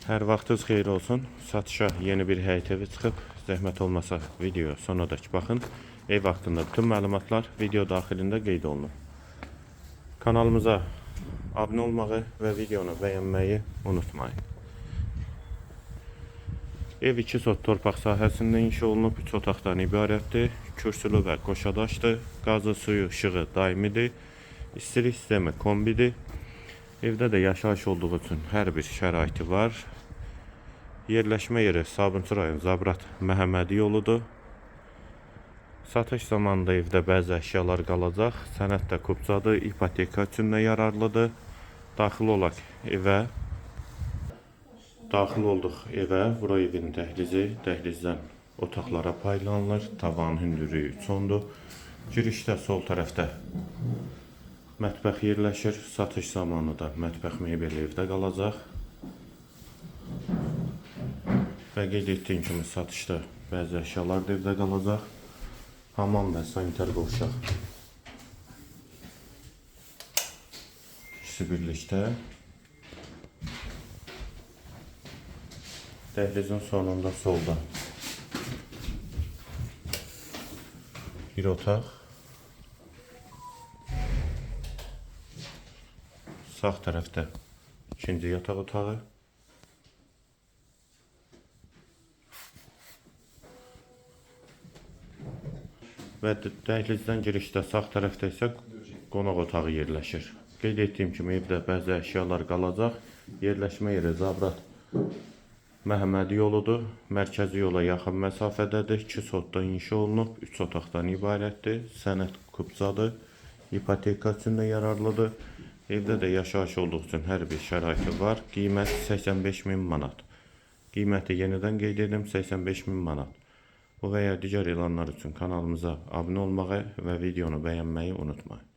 Hər vaxtınız xeyir olsun. Satışa yeni bir həyət evi çıxıb. Zəhmət olmasa videoya sonadək baxın. Ev haqqında bütün məlumatlar video daxilində qeyd olunub. Kanalımıza abunə olmağı və videonu bəyənməyi unutmayın. Ev 2 sot torpaq sahəsində inşa olunub, 3 otaqdan ibarətdir. Kürsülü və qoşadaşdır. Qazı, suyu, işığı daimidir. İstilik sistemi kombidir. Evdə də yaşayış olduğu üçün hər bir şəraiti var. Yerləşmə yeri Sabunçu rayon Zabrat Məhəmmədi yoludur. Satış zamanında evdə bəzi əşyalar qalacaq. Sənəd də kupçadır, ipoteka üçün də yararlıdır. Daxil olaq evə. Daxil olduq evə. Bura evin dəhlizi. Dəhlizdən otaqlara paylanılır. Tavan hündürlüyü 3,10-dur. Girişdə sol tərəfdə mətbəx yerləşir. Satış zamanı da mətbəx mebeli evdə qalacaq. Və qeyd etdiyim kimi satışda bəzi əşyalar da evdə qalacaq. Hamam və sanitar qovşaq. İkisi birlikdə. Dəhlizin sonunda solda bir otaq. Sağ tərəfdə ikinci yataq otağı. Və dəhlizdən girişdə sağ tərəfdə isə qonaq otağı yerləşir. Qeyd etdiyim kimi evdə bəzi əşyalar qalacaq. Yerləşmə yeri Zabrat Məhəmmədi yoludur. Mərkəzi yola yaxın məsafədədir. 2 sotda inşa olunub, 3 otaqdan ibarətdir. Sənəd kupçadır. İpoteka üçün də yararlıdır. Evdə də yaşayış olduğu üçün hər bir şəraiti var. Qiymət 85 min manat. Qiyməti yenidən qeyd edim, 85 min manat. Bu və ya digər elanlar üçün kanalımıza abunə olmağı və videonu bəyənməyi unutmayın.